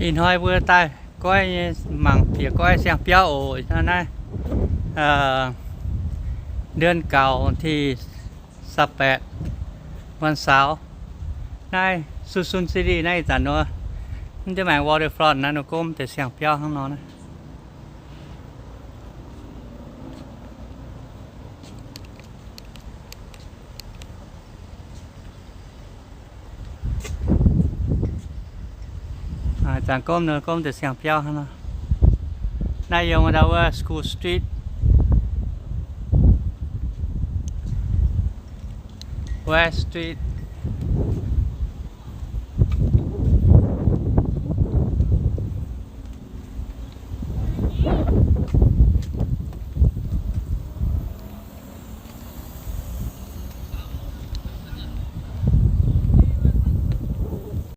Ih hnoi mbuo daaih goiv nyei mangc bieqc goiv siang-biauv oc. Naaiv เดือนเก้า ที่ สิบแปด วันเสาร์. Naaiv Suisun City naaiv ih zanc nor, mv deix maengx waterfront naaiv nor gomv deix siang-biauv hnangv nor naaiv. Ih zanc gomv nor gomv deix siang-biauv hnangv nor. Naaiv yiem ndau wuov School Street, West Street.